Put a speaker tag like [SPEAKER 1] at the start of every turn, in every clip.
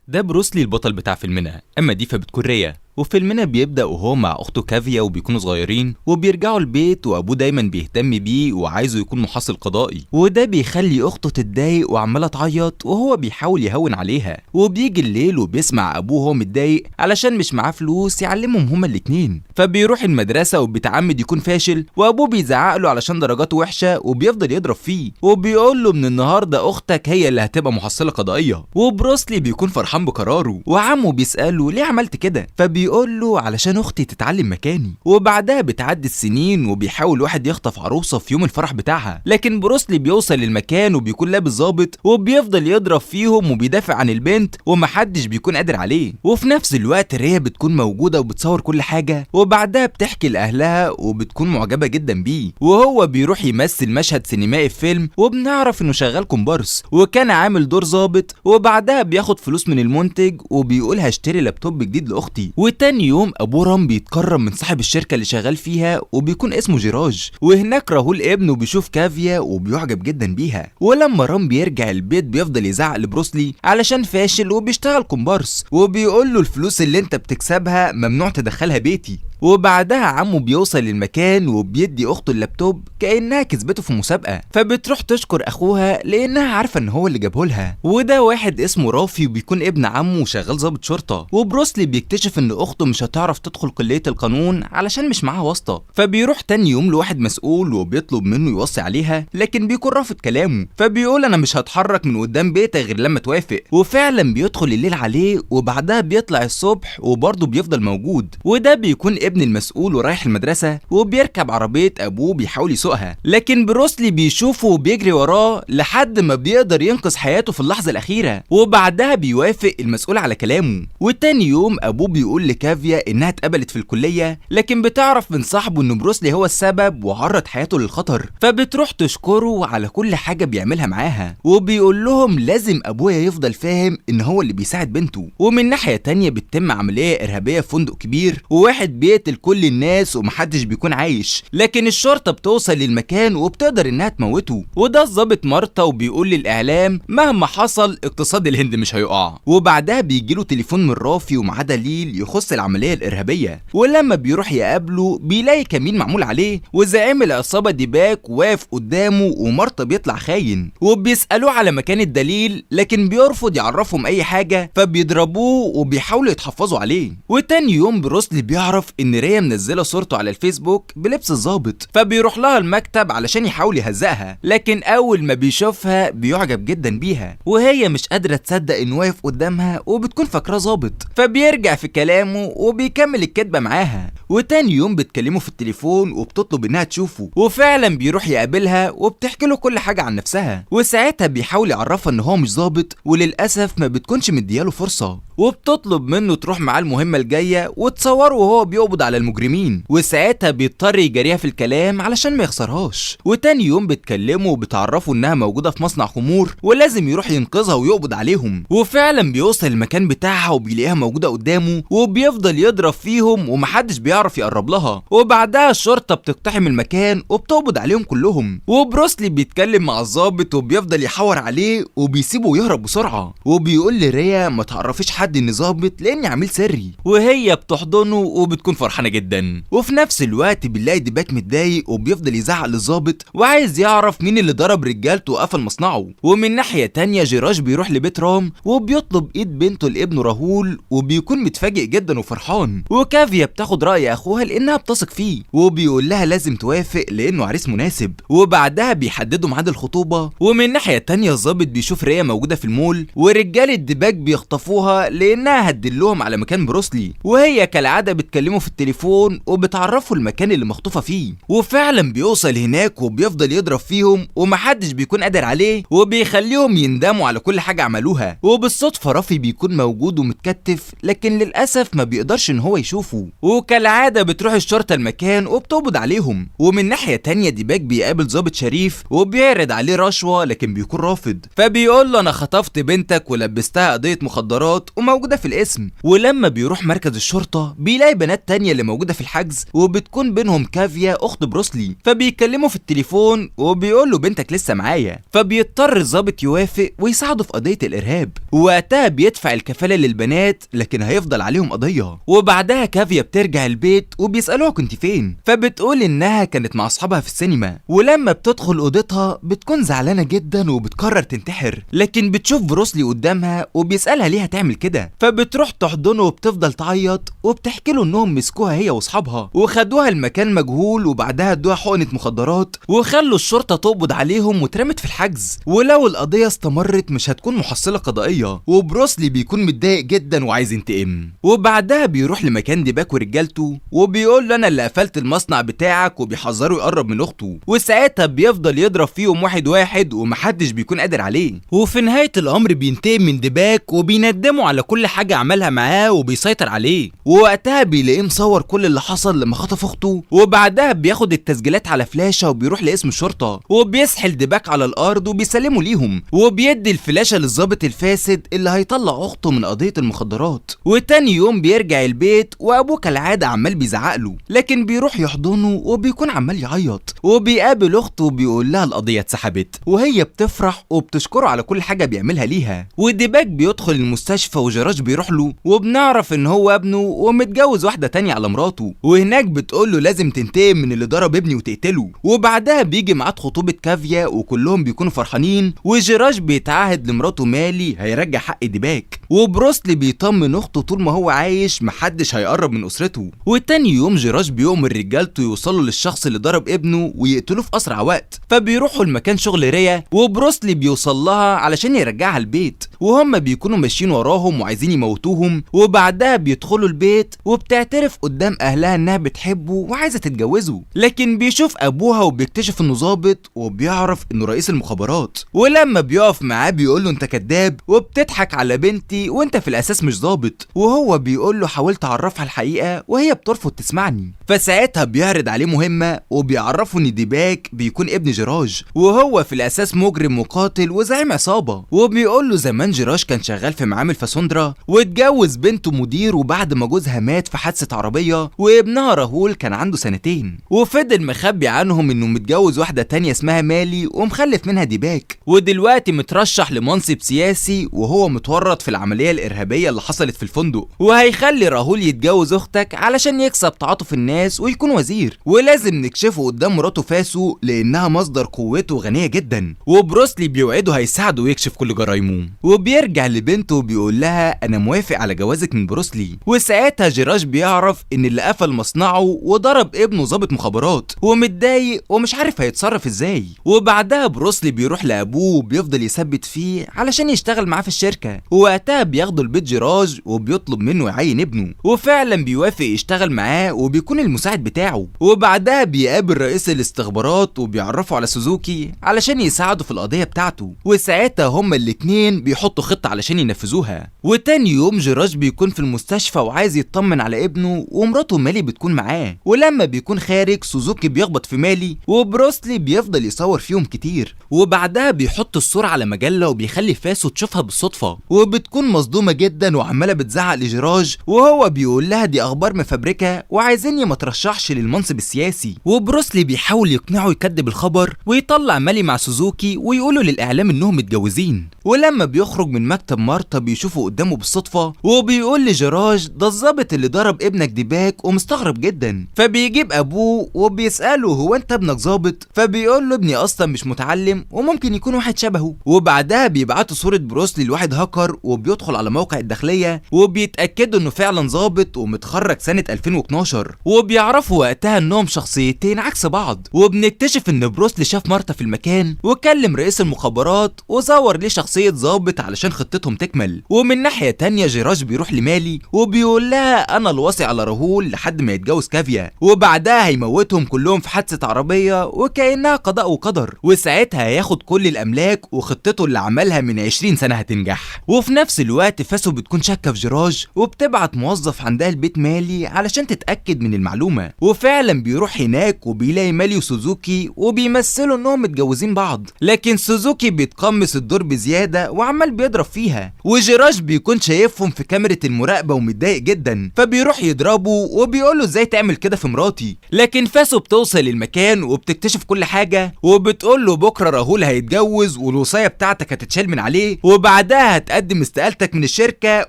[SPEAKER 1] ده بروسلي البطل بتاع فيلمنا، اما دي فبتكون ريا. وفيلمنا بيبدأ وهو مع أخته كافيا وبيكونوا صغيرين وبيرجعوا البيت، وأبوه دايما بيهتم بيه وعايزه يكون محصل قضائي، وده بيخلي أخته تتضايق وعمالة تعيط وهو بيحاول يهون عليها. وبيجي الليل وبيسمع أبوه وهو متضايق علشان مش معاه فلوس يعلمهم هما الاتنين، فبيروح المدرسة وبيتعمد يكون فاشل، وأبوه بيزعق له علشان درجاته وحشة وبيفضل يضرب فيه وبيقول له من النهارده أختك هي اللي هتبقى محصلة قضائية. وبروسلي بيكون فرحان بقراره، وعمه بيسأله ليه عملت كده، فبيقول له علشان اختي تتعلم مكاني. وبعدها بتعدي السنين وبيحاول واحد يخطف عروسه في يوم الفرح بتاعها، لكن بروسلي بيوصل للمكان وبيكون لابس ظابط وبيفضل يضرب فيهم وبيدافع عن البنت ومحدش بيكون قادر عليه. وفي نفس الوقت ريا بتكون موجودة وبتصور كل حاجة، وبعدها بتحكي لاهلها وبتكون معجبه جدا بيه، وهو بيروح يمثل مشهد سينمائي في فيلم وبنعرف انه شغال كومبارس وكان عامل دور ظابط. وبعدها بياخد فلوس من المنتج وبيقول هشتري لابتوب جديد لاختي. وتاني يوم ابوه رام بيتكرم من صاحب الشركة اللي شغال فيها وبيكون اسمه جيراج، وهناك راهول ابنه بيشوف كافيا وبيعجب جدا بيها. ولما رام بيرجع البيت بيفضل يزعق لبروسلي علشان فاشل وبيشتغل كومبارس، وبيقول له الفلوس اللي انت بتكسبها ممنوع تدخلها بيتي. وبعدها عمه بيوصل للمكان وبيدي اخته اللابتوب كانها كسبته في مسابقة، فبتروح تشكر اخوها لانها عارفه ان هو اللي جابه لها. وده واحد اسمه رافي وبيكون ابن عمه وشغال ضابط شرطه. وبروسلي بيكتشف ان اخته مش هتعرف تدخل كليه القانون علشان مش معاها واسطه، فبيروح تاني يوم لواحد مسؤول وبيطلب منه يوصي عليها، لكن بيكون رافض كلامه، فبيقول انا مش هتحرك من قدام بيتك غير لما توافق. وفعلا بيدخل الليل عليه، وبعدها بيطلع الصبح وبرضه بيفضل موجود. وده بيكون ابن المسؤول ورايح المدرسة وبيركب عربية أبوه بيحاول يسوقها، لكن بروسلي بيشوفه وبيجري وراه لحد ما بيقدر ينقذ حياته في اللحظة الأخيرة، وبعدها بيوافق المسؤول على كلامه. وتاني يوم أبوه بيقول لكافيا إنها اتقبلت في الكلية، لكن بتعرف من صاحبه إن بروسلي هو السبب وعرض حياته للخطر، فبتروح تشكره على كل حاجة بيعملها معاها، وبيقول لهم لازم أبويا يفضل فاهم إن هو اللي بيساعد بنته. ومن ناحية تانية بتتم عملية إرهابية في فندق كبير، وواحد بيقتل كل الناس ومحدش بيكون عايش، لكن الشرطة بتوصل للمكان وبتقدر انها تموته. وده الظابط مارتا وبيقول للإعلام مهما حصل اقتصاد الهند مش هيقع. وبعدها بيجيله تليفون من رافي ومعاه دليل يخص العملية الإرهابية، ولما بيروح يقابله بيلاقي كمين معمول عليه، وزعيم العصابة ديباك واقف قدامه، ومارتا بيطلع خاين، وبيسألوه على مكان الدليل لكن بيرفض يعرفهم أي حاجة، فبيضربوه وبيحاولوا يتحفظوا عليه. وتاني يوم بروسلي بيعرف ان ريا منزله صورته على الفيسبوك بلبس الظابط، فبيروح لها المكتب علشان يحاول يهزقها، لكن اول ما بيشوفها بيعجب جدا بيها، وهي مش قادرة تصدق انه واقف قدامها وبتكون فاكراه ظابط، فبيرجع في كلامه وبيكمل الكدبه معاها. وتاني يوم بتكلمه في التليفون وبتطلب انها تشوفه، وفعلا بيروح يقابلها وبتحكي له كل حاجة عن نفسها، وساعتها بيحاول يعرفها ان هو مش ظابط، وللاسف ما بتكونش مدياله فرصة، وبتطلب منه تروح معاه المهمة الجاية وتصوره وهو بيقبض على المجرمين، وساعتها بيضطر يجاريها في الكلام علشان ما يخسرهاش. وتاني يوم بتكلمه وبتعرفه انها موجودة في مصنع خمور ولازم يروح ينقذها ويقبض عليهم، وفعلا بيوصل المكان بتاعها وبيلاقيها موجودة قدامه، وبيفضل يضرب فيهم ومحدش بيعرف يقرب لها. وبعدها الشرطة بتقتحم المكان وبتقبض عليهم كلهم، وبروسلي بيتكلم مع الضابط وبيفضل يحور عليه وبيسيبه يهرب بسرعة، وبيقول لريا ما تعرفيش حد ان ظابط لاني عميل سري، وهي بتحضنه وبتكون فرحانة جدا. وفي نفس الوقت بنلاقي ديباك متضايق وبيفضل يزعق للظابط وعايز يعرف مين اللي ضرب رجالته وقفل مصنعه. ومن ناحية تانية جيراج بيروح لبيت رام وبيطلب ايد بنته لابنه راهول، وبيكون متفاجئ جدا وفرحان. وكافيا بتاخد راي اخوها لانها بتثق فيه، وبيقول لها لازم توافق لانه عريس مناسب، وبعدها بيحددوا ميعاد الخطوبة. ومن ناحية تانية الظابط بيشوف ريا موجودة في المول، ورجاله ديباك بيخطفوها لانها هتدلهم على مكان بروسلي، وهي كالعادة بتكلمه في التليفون وبتعرفه المكان اللي مخطوفه فيه، وفعلا بيوصل هناك وبيفضل يضرب فيهم ومحدش بيكون قادر عليه، وبيخليهم يندموا على كل حاجة عملوها. وبالصدفه رافي بيكون موجود ومتكتف، لكن للاسف ما بيقدرش ان هو يشوفه، وكالعادة بتروح الشرطة المكان وبتقبض عليهم. ومن ناحية تانية ديباك بيقابل ضابط شريف وبيعرض عليه رشوة، لكن بيكون رافض، فبيقول له انا خطفت بنتك ولبستها قضية مخدرات وما وموجودة في الاسم. ولما بيروح مركز الشرطة بيلاقي بنات تانية اللي موجودة في الحجز، وبتكون بينهم كافيا اخت بروسلي، فبيكلمه في التليفون وبيقول له بنتك لسه معايا، فبيضطر الضابط يوافق ويساعده في قضية الارهاب. وقتها بيدفع الكفاله للبنات لكن هيفضل عليهم قضية. وبعدها كافيا بترجع البيت وبيسالوها كنت فين، فبتقول انها كانت مع اصحابها في السينما. ولما بتدخل اوضتها بتكون زعلانة جدا وبتقرر تنتحر، لكن بتشوف بروسلي قدامها وبيسالها ليه هتعمل كده، فبتروح تحضنه وبتفضل تعيط وبتحكي له انهم مسكوها هي واصحابها وخدوها لمكان مجهول، وبعدها ادوها حقنه مخدرات وخلوا الشرطة تقبض عليهم واترمت في الحجز، ولو القضية استمرت مش هتكون محصله قضائية. وبروسلي بيكون متضايق جدا وعايز ينتقم. وبعدها بيروح لمكان ديباك ورجالته وبيقول له انا اللي قفلت المصنع بتاعك، وبيحذره يقرب من اخته، وساعتها بيفضل يضرب فيهم واحد واحد ومحدش بيكون قادر عليه. وفي نهاية الامر بينتقم من ديباك وبيندمه على كل حاجة عملها معاه وبيسيطر عليه. ووقتها بيلاقيه مصور كل اللي حصل لما خطف اخته، وبعدها بياخد التسجيلات على فلاشه وبيروح لاسم الشرطة وبيسحل ديباك على الارض وبيسلمه ليهم، وبيدي الفلاشه للظابط الفاسد اللي هيطلع اخته من قضية المخدرات. وتاني يوم بيرجع البيت وابوه كالعادة عمال بيزعق له، لكن بيروح يحضنه وبيكون عمال يعيط، وبيقابل اخته وبيقول لها القضية اتسحبت، وهي بتفرح وبتشكره على كل حاجة بيعملها ليها. وديباك بيدخل المستشفى وجراج بيروح له، وبنعرف ان هو ابنه ومتجوز واحدة تانية على مراته، وهناك بتقول له لازم تنتقم من اللي ضرب ابني وتقتله. وبعدها بيجي ميعاد خطوبه كافيا وكلهم بيكونوا فرحانين، وجراج بيتعهد لمراته مالي هيرجع حق ديباك، وبروسلي بيطمن اخته طول ما هو عايش محدش هيقرب من اسرته. وتاني يوم جراج بيؤمر رجالته يوصلوا للشخص اللي ضرب ابنه ويقتلوه في اسرع وقت، فبيروحوا لمكان شغل ريا وبروسلي بيوصل لها علشان يرجعها البيت، وهم بيكونوا ماشيين وراهم وعايزين يموتوهم. وبعدها بيدخلوا البيت وبتعترف قدام اهلها انها بتحبه وعايزه تتجوزه، لكن بيشوف ابوها وبيكتشف انه ظابط وبيعرف انه رئيس المخابرات، ولما بيقف معاه بيقول له انت كذاب وبتضحك على بنتي وانت في الاساس مش ظابط، وهو بيقول له حاولت اعرفها الحقيقة وهي بترفض تسمعني. فساعتها بيعرض عليه مهمة وبيعرفه ان ديباك بيكون ابن جراج وهو في الاساس مجرم وقاتل وزعيم عصابة، وبيقول له زمان جراج كان شغال في معامل فاسوندرا واتجوز بنته مدير، وبعد ما جوزها مات في حادثه عربية وابنها راهول كان عنده سنتين، وفضل مخبي عنهم انه متجوز واحدة تانية اسمها مالي ومخلف منها ديباك، ودلوقتي مترشح لمنصب سياسي وهو متورط في العملية الارهابية اللي حصلت في الفندق، وهيخلي راهول يتجوز اختك علشان يكسب تعاطف الناس ويكون وزير، ولازم نكشفه قدام مراته فاسو لانها مصدر قوته غنية جدا. وبروسلي بيوعده هيساعده ويكشف كل جرايمه، وبيرجع لبنته وبيقول لها انا موافق على جوازك من بروسلي. وساعتها جراج بيعرف ان اللي قفل مصنعه وضرب ابنه ظابط مخابرات ومتضايق ومش عارف هيتصرف ازاي. وبعدها بروسلي بيروح لابوه وبيفضل يثبت فيه علشان يشتغل معاه في الشركة، ووقتها بياخده البيت جراج وبيطلب منه يعين ابنه، وفعلا بيوافق يشتغل معاه وبيكون المساعد بتاعه. وبعدها بيقابل رئيس الاستخبارات وبيعرفه على سوزوكي علشان يساعده في القضية بتاعته، وساعتها هما الاتنين بيحطوا خطه علشان ينفذوها. وتاني يوم جراج بيكون في المستشفى وعايز يطمن على ابنه ومراته مالي بتكون معاه، ولما بيكون خارج سوزوكي بيخبط في مالي وبروسلي بيفضل يصور فيهم كتير، وبعدها بيحط الصورة على مجلة وبيخلي فاسو تشوفها بالصدفة، وبتكون مصدومة جدا وعمالة بتزعق لجراج، وهو بيقول لها دي اخبار مفبركة وعايزيني ما ترشحش للمنصب السياسي. وبروسلي بيحاول يقنعه يكذب الخبر ويطلع مالي مع سوزوكي ويقولوا للاعلام انهم متجوزين. ولما بيخرج من مكتب مارتا بيشوفه قدامه بالصدفة وبيقول لجراج ده الظابط اللي ضرب ابنك ديباك ومستغرب جدا، فبيجيب ابوه وبيساله هو انت ابنك ظابط؟ فبيقول له ابني اصلا مش متعلم وممكن يكون واحد شبهه. وبعدها بيبعتوا صورة بروسلي لواحد هاكر وبيدخل على موقع الداخلية وبيتأكدوا انه فعلا ظابط ومتخرج سنة 2012، وبيعرفوا وقتها انهم شخصيتين عكس بعض. وبنكتشف ان بروسلي شاف مارتا في المكان وكلم رئيس المخابرات وزور ليه شخصية ظابط علشان خطتهم تكمل. ومن ناحية تانية جراج بيروح لمالي وبيقول لها انا الوصي على راهول لحد ما يتجوز كافيا، وبعدها هيموتهم كلهم في حادثة عربية وكأنها قضاء وقدر، وساعتها هياخد كل الاملاك وخطته اللي عملها من 20 سنة هتنجح. وفي نفس الوقت فاسو بتكون شاكة في جراج وبتبعت موظف عندها البيت مالي علشان تتأكد من المعلومة، وفعلا بيروح هناك وبيلاقي مالي وسوزوكي وبيمثلوا انهم متجوزين بعض، لكن سوزوكي بيتقمص الدور بزيادة وعمال بيضرب فيها، وجراج بيكون شايفهم في كاميرا المراقبة ومتضايق جدا، فبيروح يضربه وبيقول له ازاي تعمل كده في مراتي. لكن فاسو بتوصل المكان وبتكتشف كل حاجة، وبتقول له بكره راهول هيتجوز والوصايه بتاعتك هتتشال من عليه، وبعدها هتقدم استقالتك من الشركة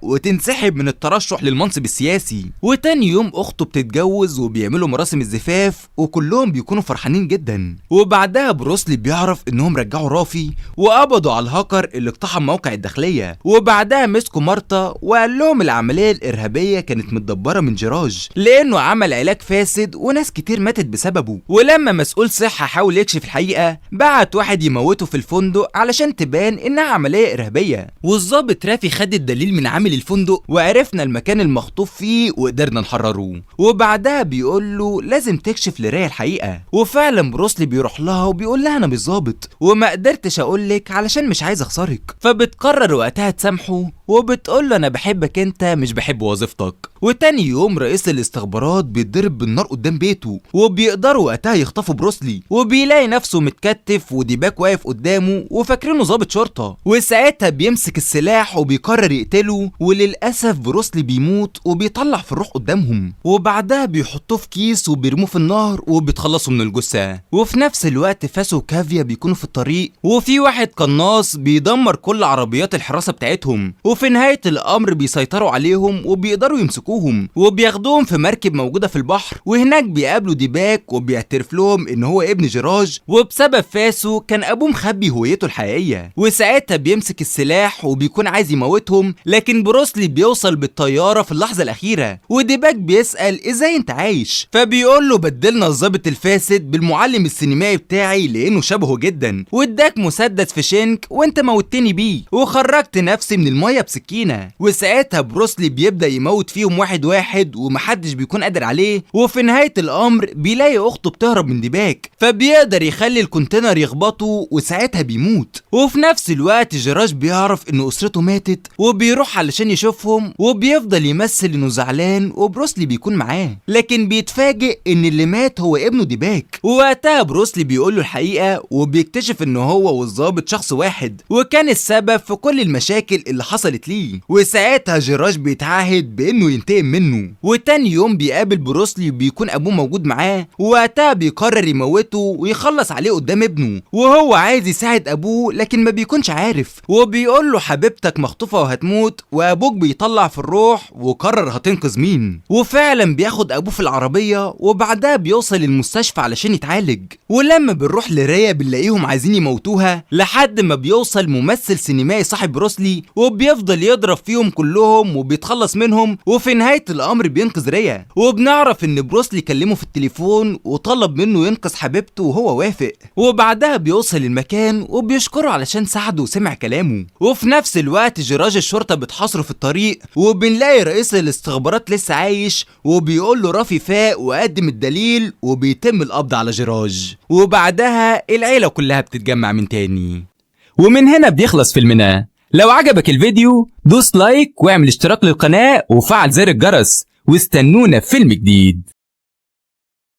[SPEAKER 1] وتنسحب من الترشح للمنصب السياسي. وتاني يوم اخته بتتجوز وبيعملوا مراسم الزفاف وكلهم بيكونوا فرحانين جدا. وبعدها بروسلي بيعرف انهم رجعوا رافي وقبضوا على الهاكر اللي اقتحم موقع الداخلية، وبعدها مسكوا مارتا وقال لهم العملية الارهابية كانت متدبره من جراج لانه عمل علاج فاسد وناس كتير ماتت بسببه. ولما مسؤول صحة حاول يكشف الحقيقة بعت واحد يموته في الفندق علشان تبان انها عملية ارهابية. والظابط رافي خد الدليل من عامل الفندق وعرفنا المكان المخطوف فيه وقدرنا نحرره. وبعدها بيقول له لازم تكشف لرايا الحقيقة، وفعلا بروسلي بيروح لها وبيقول لها انا مش ظابط وما قدرتش اقول لك علشان مش عايز اخسرك. فبتقرر وقتها تسامحه وبتقول له انا بحبك انت مش بحب وظيفتك. وتاني يوم رئيس الاستخبارات بيتضرب بالنار قدام بيته، وبيقدروا وقتها يخطفوا بروسلي، وبيلاقي نفسه متكتف وديباك واقف قدامه وفاكرينه ظابط شرطه، وساعتها بيمسك السلاح وبيقرر يقتله، وللاسف بروسلي بيموت وبيطلع في الروح قدامهم. وبعدها بيحطوه في كيس وبيرموه في النهر وبيتخلصوا من الجثة. وفي نفس الوقت فاسو وكافيا بيكونوا في الطريق، وفي واحد قناص بيدمر كل عربيات الحراسة بتاعتهم، وفي نهاية الامر بيسيطروا عليهم وبيقدروا يمسكوهم وبياخدوهم في مركب موجودة في البحر. وهناك بيقابلوا ديباك وبيعترف لهم ان هو ابن جراج، وبسبب فاسو كان ابوه مخبي هويته الحقيقية. وساعتها بيمسك السلاح وبيكون عايز يموتهم، لكن بروسلي بيوصل بالطيارة في اللحظة الاخيرة، وديباك بيسال ازاي انت عايش، فبيقول له بدلنا الظابط الفاسد بالمعلم السينمائي بتاعي لانه شبهه جدا، واداك مسدس في شنك وانت موتني بيه وخرجت نفسي من المية بسكينة. وساعتها بروسلي بيبدا يموت فيهم واحد واحد ومحدش بيكون قادر عليه. وفي نهاية الامر بيلاقي اخته بتهرب من ديباك، فبيقدر يخلي ال container يخبطه وساعتها بيموت. وفي نفس الوقت جراج بيعرف ان اسرته ماتت وبيروح علشان يشوفهم، وبيفضل يمثل انه زعلان وبروسلي بيكون معاه، لكن بيتفاجئ ان اللي مات هو ابنه ديباك. ووقتها بروسلي بيقول له الحقيقة وبيكتشف ان هو والظابط شخص واحد وكان السبب في كل المشاكل اللي حصلت ليه. وساعتها جراج بيتعهد بانه ينتقم منه. وتاني يوم بيقابل بروسلي وبيكون ابوه موجود معاه، ووقتها بيقرر يموته ويخلص عليه قدام ابنه، وهو عايز يساعد ابوه لكن ما بيكونش عارف، وبيقول له حبيبتك مخطوفه وهتموت وابوك بيطلع في الروح وقرر هتنقذ مين. وفعلا بياخد ابوه في العربية وبعدها بيوصل المستشفى علشان يتعالج. ولما بنروح لريا بنلاقيهم عايزين يموتوها، لحد ما بيوصل ممثل سينمائي صاحب بروسلي وبيفضل يضرب فيهم كلهم وبيتخلص منهم، وفي نهاية الامر بينقذ ريا. وبنعرف ان بروسلي كلمة في التليفون وطلب منه ينقذ حبيبته وهو وافق. وبعدها بيوصل المكان وبيشكره علشان ساعده وسمع كلامه. وفي نفس الوقت جراج الشرطة بتحاصره في الطريق، وبنلاقي رئيس الاستخبارات لسه عايش وبيقول له رافي فاق وقدم الدليل، وبيتم القبض على جراج. وبعدها العيلة كلها بتتجمع من تاني. ومن هنا بيخلص فيلمنا. لو عجبك الفيديو دوس like واعمل اشتراك للقناة وفعل زر الجرس، واستنونا في فيلم جديد.